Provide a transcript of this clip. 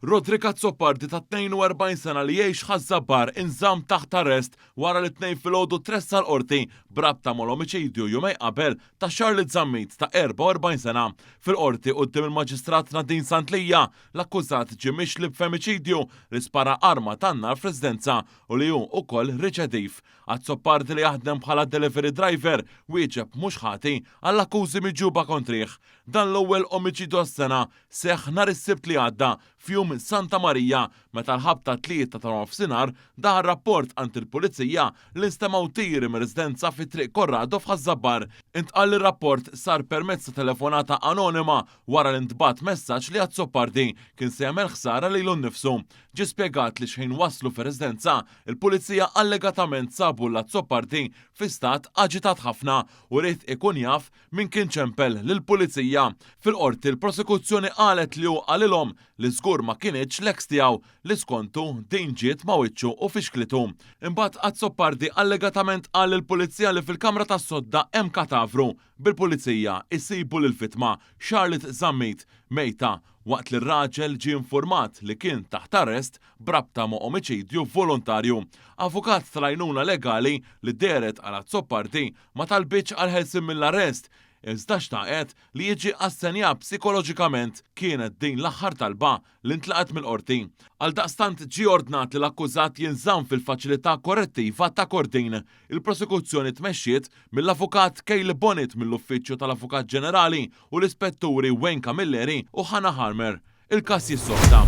Roderick Azzopardi ta' 42 sena li jgħix Ħaż-Żabbar inżamm taħt arrest wara li t-Tnejn filgħodu tressaq l-Qorti b'rabta mal-omiċidju jumejn qabel ta' Charlotte Zammit ta' 44 sena. Fil-Qorti quddiem il-Maġistrat Nadine Sant Lia, l-akkużat ġie mixli b'femiċidju li spara arma tan-nar f'residenza u li hu ukoll riċediv. Azzopardi li jaħdem bħala delivery driver wieġeb mhux ħati għall-akkużi miġjuba kontrih. Dan l-ewwel omiċidju għas-sena seħħ nhar is-Sibt li għadda, f'jum Santa Marija, meta l-ħabta t-tlieta ta' nofsinhar daħal rapport għand il-Pulizija li nstemgħu tiri mir-residenza fi Triq Corrado f'Ħaż-Żabbar. Intqal li r-rapport sar permezz ta' telefonata anonima wara li ntbagħat messaġġ li Azzopardi kien se jagħmel ħsara lilu nnifsu. Ġie spjegat li x'ħin waslu fir-residenza, il-Pulizija allegatament sabu 'l Azzopardi fi stat aġitat ħafna u ried ikun jaf Min kien ċempel lill-Pulizija? Fil-Qorti l-Prosekuzzjoni qalet li hu qalilhom li żgur ma kinitx l-eks tiegħu li skontu din ġiet ma' wiċċu u fixklitu. Imbagħad Azzopardi allegatament qal lill-Pulizija li fil-kamra tas-sodda hemm katavru, bil-Pulizija jsibu lill-vittma, Charlotte Zammit, mejta, waqt li r-raġel ġie infurmat li kien taħt arrest b'rabta ma' omiċidju volontarju. Avukat tal-għajnuna legali li dehret għal Azzopardi ma talbitx għall-ħelsien mill-arrest, iżda xtaqet li jiġi assenjat psikoloġikament. Kienet din l-aħħar talba li ntlaqgħet mill-Qorti. Għaldaqstant ġie ordnat li l-akkużat jinżamm fil-Faċilità Korrettiva ta' Kordin. Il-prosekuzzjoni tmexxiet mill-Avukat Kayleigh Bonnitt mill-Uffiċċju tal-Avukat Ġenerali u l-Ispetturi Wayne Camilleri u Hannah Harmer. Il-każ jissokta.